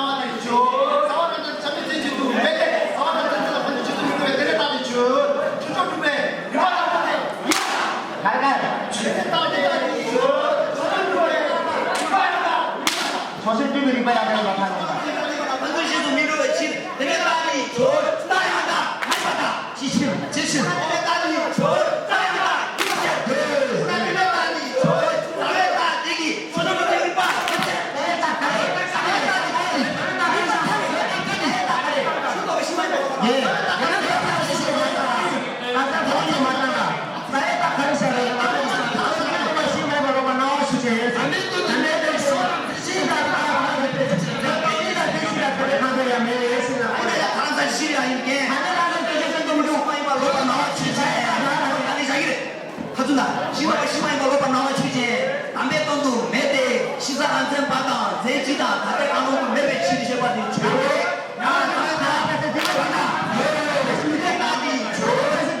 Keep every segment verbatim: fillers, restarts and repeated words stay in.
སྣང་བ་དེ་བྱོས། རྩ་བ་རང་བཙན་འཆམ་མཐུན་བཙན་བྱོལ་དུ་མེད་དེ། རྩ་བ་རང་བཙན་ལ་ཕན་ཚུན་ཆོས་སུ་མི་འགྲོ་བའི་དེ་འདྲའི་རྟགས་དེ་བྱོས། ཆོས་ཕྱོགས་གྲུབ་པའི་རིམ་པ་ལ་ཕན་ཚུན་ཡིན། གར་གར། ཆོས་ཀྱི་རྟགས་དེ་ལ་ནི་བྱོས། ཆོས་སུ་མི་འགྲོ་བའི་རིམ་པ་ཡང་དེ་ལ་ཕན་ཚུན་ཆོས་སུ་མི་འགྲོ་བའི་ཕན་ཚུན་ཆོས་སུ་མི་འགྲོ་བའི་ཕྱིར། དེ་འདྲའི་རྟགས་ནི་བྱོས། རྟགས་ཡང་དག་མེད་པ་དང་། ཇི་ཕྱིར། ཇི་ཕྱིར། དེ་འདྲའི་རྟགས་ནི་བྱོས། རྟགས་ཡང་དག་ཡིན་པ་ཕྱིར། དེ་འདྲའི་རྟགས་ནི་བྱོས། རྟགས་ཡང་དག་དེ་གིས་ཆོས་སུ་མི་འགྲོ་བའི་རིམ་པ། ཁ་ཚུན་ད་ཤིང་རྟ་ཤི་མ་ཡིན་པ་ལོག་པར་སྣང་བ་ཆོས་ཅན། དམ་པའི་དོན་དུ་མེད་དེ། ཤིང་རྟ་རང་བཙན་པ་དང་རྫས་གཅིག་དང་ད་ལྟའི་ཨ་ལོང་དུ་མེད་པའི་ཕྱིར་ཞེས་པ་དེ་ཆོས་ཅན། ཡང་ད་ལྟ་ད་ལྟ་དེ་ལ་ད་ལྟ་ད་ལྟ་དེ་ཆོས་ཅན།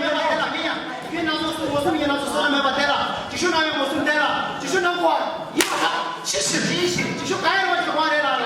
ཡང་མེད་པ་དེ་ལ་མིན་ཡང་། ཁྱོད་རྣམ་ཚོགས་སུ་འོ་གསུམ་ཡིན་རྣམ་ཚོགས་སུ་ལ་མེད་པ་དེ་ལ་ཇི་ཤུ་རྣམ་ཡང་འོ་གསུམ་དེ་ལ་ཇི་ཤུ་རྣམ་གོ་བ་ཡིན་པ་ལ་ཇི་ཤུ་ཇི་ཤུ་གང་ཡིན་པ་ཇི་ཤུ་གང་རེད་ལ།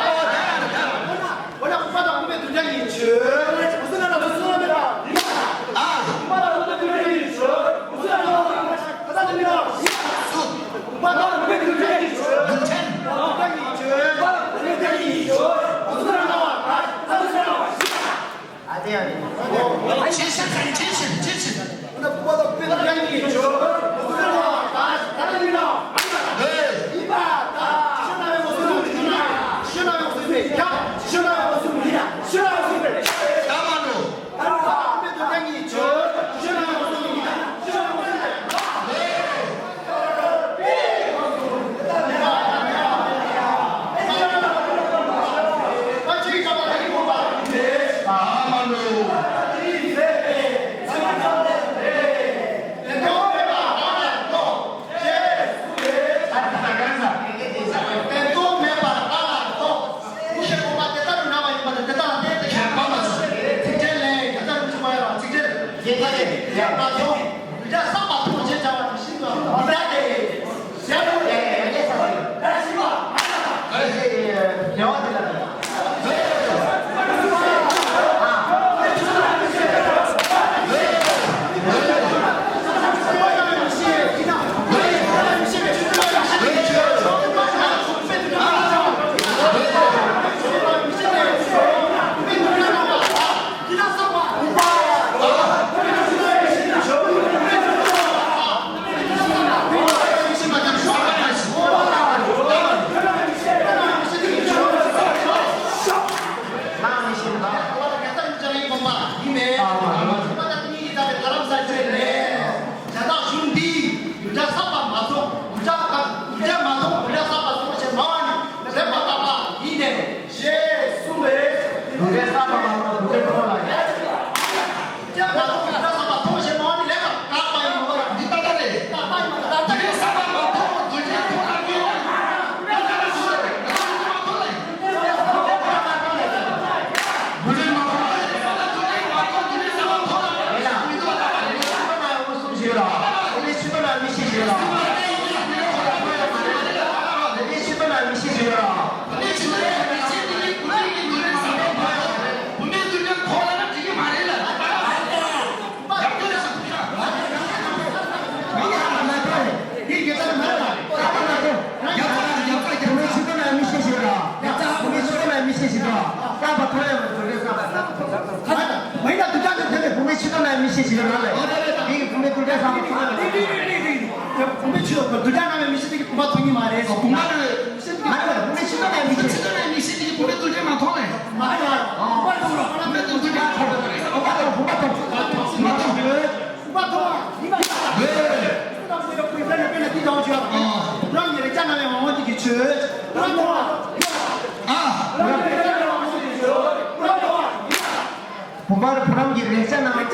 བུམ་པ་བུ་རམ་གྱི་རེག་བྱ་རྣམས།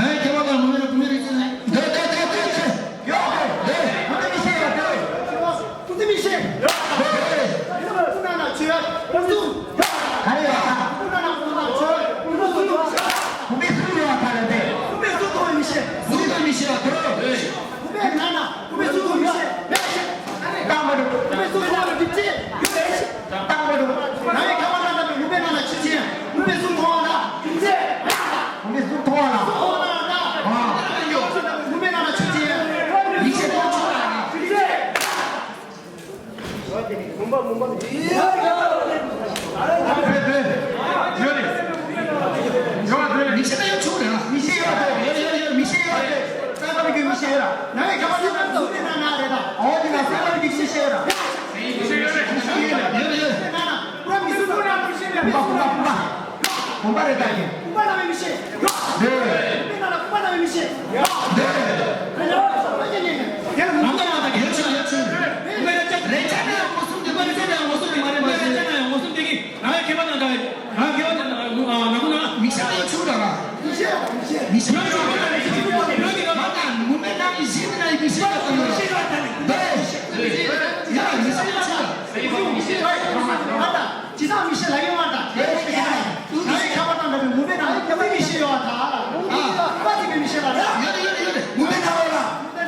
ནའི་ཁྱད་པར་དང་མུ་མེད་ལ་བུད་མེད་རིགས་ཚོ་ནི། འདོད་འདོད་འདོད་འདོད་འདོད། ཡོད་རེད། བུད་མེད་མི་ཤེས་ཡོད་རེད། བུད་མེད་མི་ཤེས་ཡོད་རེད། བུད་མེད་ནང་ན་ཆོས་བུད་མེད་ཚོ་ག་རེ་ཡོད་ད། བུད་མེད་ནང་ན་ཆོས་བུད་མེད་ཚོ། བུད་མེད་ཚོ་ཡོད་ད་རེད་པས། བུད་མེད་ཚོ་གཏོང་མི་ཤེས། བུད་མེད་མི་ཤེས་ཡོད་རེད། བུད་མེད་ནང་ན་བུད་མེད་ཚོ་གཏོང་མི་ཤེས། མེད་ཤེས། ད་མ་འགྲོ། བུད་མེད་ཚོ་ཡོད་རེད་ཅེས་ཡོད་རེད། ད་མ་འགྲོ། ནའི་ཁ་བ་ན་ན་མི་ མི་ཤེས་ཡོད་ར། མི་ཤེས་ཡོད་ར། མི་ཤེས་ཡོད་ར། མི་ཤེས་ཡོད་ར། ཡོད་ར། ཡོད་ར། ཡོད་ར། མི་ཤེས་ཡོད་ར། ས་ཀ་མི་གི་མི་ཤེས་ཡོད་ར། ན་ཡ་ཁ་པ་ས་ན་དུ་ཏེ་ན་ན་རེད་ད། ཨོ་ཏེ་ན་ས་ཀ་མི་གི་མི་ཤེས་ཡོད་ར། མི་ཤེས་ཡོད་ར། མི་ཤེས་ཡོད་ར། ཡོད་ར། ཡོད་ར། ན་ན་པུ་ར་མི་སུ་ན་མི་ཤེས་ཡོད་ར། པུ་ར་པུ་ར་པུ་ར། གོམ་པ་རེད་ད་ཀྱི། གོམ་པ་ན་མི་ཤེས་ཡོད་ར། ཏེ་ན་ན་གོམ་པ་ན་མི་ཤེས་ཡོད་ར། ཏེ་ན་ན་གོམ་པ་ན་མི་ཤེས་ཡོད་ར། ཡ་ན་ན་ན་ད་ཡོད་ཆ་ཡོད་ཆ། རེ་ཆ་ན་ཡང་མོ་སུམ་ཏེ་མ་རེ་ཆ་ན་ཡང་མོ་སུམ་ཏེ་མ་རེ་མ་རེ་ཆ་ན་ཡང་མོ་སུམ་ཏེ་གི། ང་ཁེ་པ་ན་ད། ང་ཁེ་པ་ན་ང་ཁུ་ན། མི་ཤེས་ཡོད་ཆུ་ར། མི་ཤེས་མི་ཤེས། མི་ཤེས་ཡོད་ཆུ་ར། མ་ད་མུ་མེ་ན་མི་ཤེས་ན་མི་ཤེས་ཡོད་ཆུ་ར། ཡ་མི་ཤེས་ཡོད་ཆུ་ར། མི་ཤེས་ཡོད་ཆུ་ར། ཇི་ལྟར་མི་ཤེས་ལ་ཡོད་མ་ད། ང་ཡི་ཁ་པར་དང་འདྲ་བའི་མུ་མེ་ན་མི་ཤེས་ཡོད་ད། ཨ་པ་ཏི་མི་ཤེས་ལ་ད། ཡོད་རེད་ཡོད་རེད་ཡོད་རེད། མུ་མེ་ན་རོ་ལ།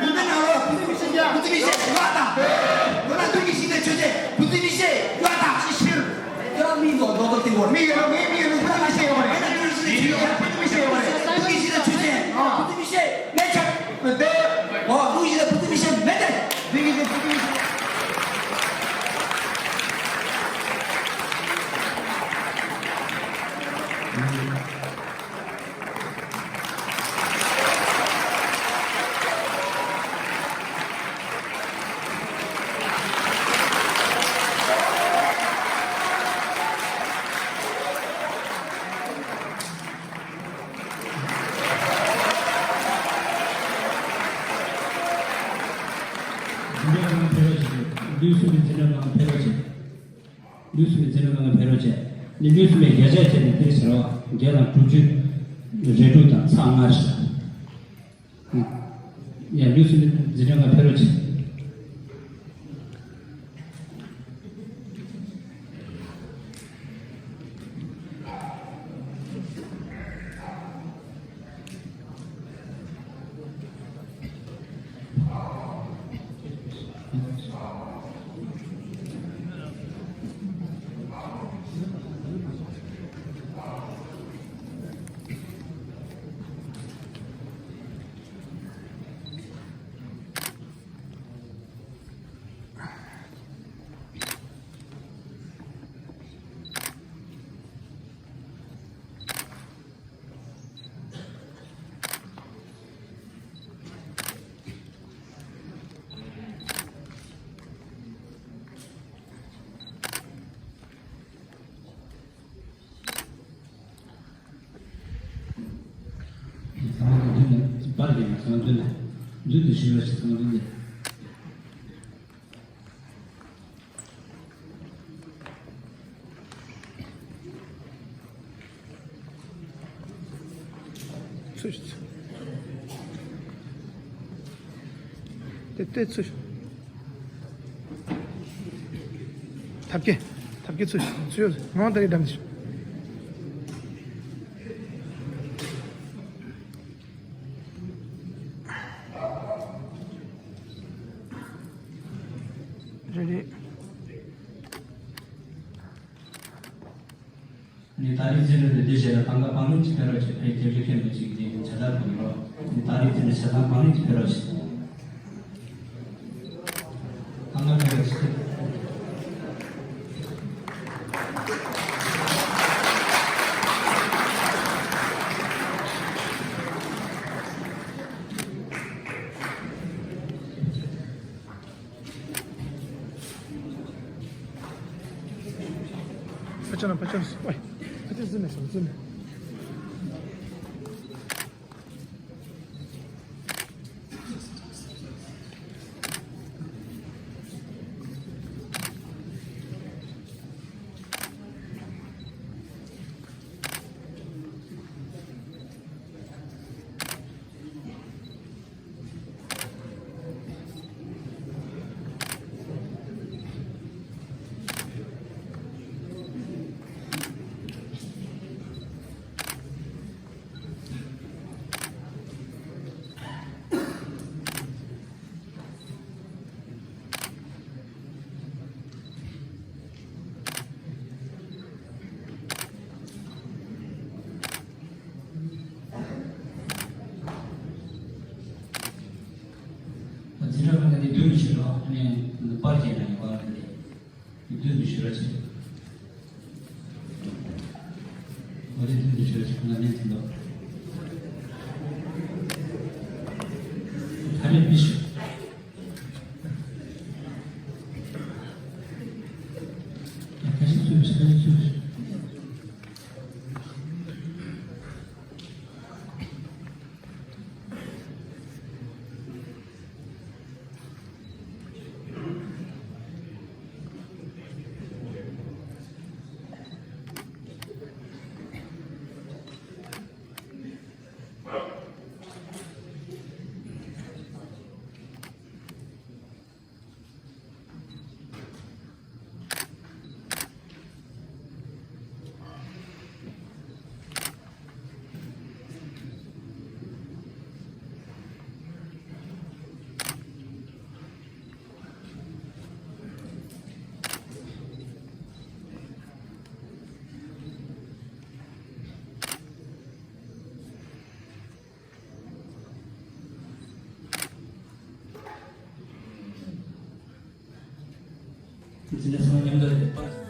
མུ་མེ་ན་རོ་ལ། བུ་ཚ་མི་ཤེས་ཡོད་ད། ལོ་ན་དུ་གི་ཤི་ན་ཆོས་ཅན། བུ་ཚ་མི་ཤེས་ཡོད་ད། ཤི་ཤིར། ཡོད་མི་འདུག་རྡོག་རྡོག་ཏི་བོར། མི་ཡོད་མི་མི་ཡོད་བུ་ཚ་མི་ཤེས་ཡོད་རེད། ཡོད་ན་དུ་ཤི་ན་ཆོས་ཅན། བུ་ཚ་མི་ཤེས་ཡོད་རེད། དུ་གི་ཤི་ན་ཆོས་ཅན། བུ་ཚ་མི་ཤེས། མེད་ཆ། ཨོ་ཀུ་ཤི་ལ་བུ་ཚ་མི་ཤེས་མེད་དེ། འདི་གི་འདི་བུ་ཚ་མི་ཤེས། འཛིན་གྲྭ་ཁག་ཕེབས་རོགས་བྱེད། འདུས་སུ་མི་འཛིན་གྲྭ་ཁག་ཕེབས་རོགས་བྱེད། འདུས་སུ་མི་འཛིན་གྲྭ་ཁག་ཕེབས་རོགས་བྱེད། འདི་འདུས་སུ་མི་བརྒྱ་ཆ་བྱས་ནས་དེ་ཟེར་བ་བརྒྱ་དང་དྲུག་ཅུ་རེ་དྲུག་དང་ཚེག་ལྔ་རེད། ཡ་འདུས་སུ་མི་འཛིན་གྲྭ་ཁག་ཕེབས་རོགས་བྱེད། ཚང་མ་མདུན་ནས་པར་རྒྱག་ན་ཚང་མ་མདུན་ནས་མདུན་དུ་བཞུགས་རོགས་བྱེད། ཚང་མ་མདུན་ནས། ཚུར་ཤོག། ཏེ་ཏེ་ཚུར་ཤོག། ཐབས་ཀྱི་ཐབས་ཀྱི་ཚུར་ཤོག། ཚུར་ཤོག། ངོ་ལྟ་གི་འགྲམ་དུ་ཤོག། རེད་རེད། ནི་ད་རེས་རྩེད་འགྲན་དེ་འདི་བྱས་ལ་ཐང་ག་བང་རིམ་གཅིག་ཕེབས་རོགས་བྱེད། ཕའི་རྒྱབ་ལྗོངས་མཁན་པོ་གཅིག་གིས་ཇ་དར་ཕུལ་རོགས། ནི་ད་རེས་རྩེད་འགྲན་བྱས་ཐང་བང་རིམ་གཅིག་ཕེབས་རོགས་བྱེད། ཐང་ག་ཕེབས་རོགས་བྱེད། ཕ་ཆ་ན་ཕ་ཆ་ན་ཨོའི་ཕ་ཆ་ཟིན་ནས་སོང་ཟིན་ནས། མི་ཤེས་རོགས་ནས་པར་བྱས་ན་ཡོད་པ་རེད། མདུན་དུ་ཞུ་ར་ཆེ། ང་རེ་མདུན་དུ་ཞུ་ར་ཆེ་ང་ནས་མཐུན་པ། ད་ནས་མི་ཤེས། ཁ་ཤས་ཚུད་ཤིག་ཁ་ཤས་ཚུད་ཤིག་འཛིན་གྲྭ་ཚང་མ་མཉམ་དུ་རེད།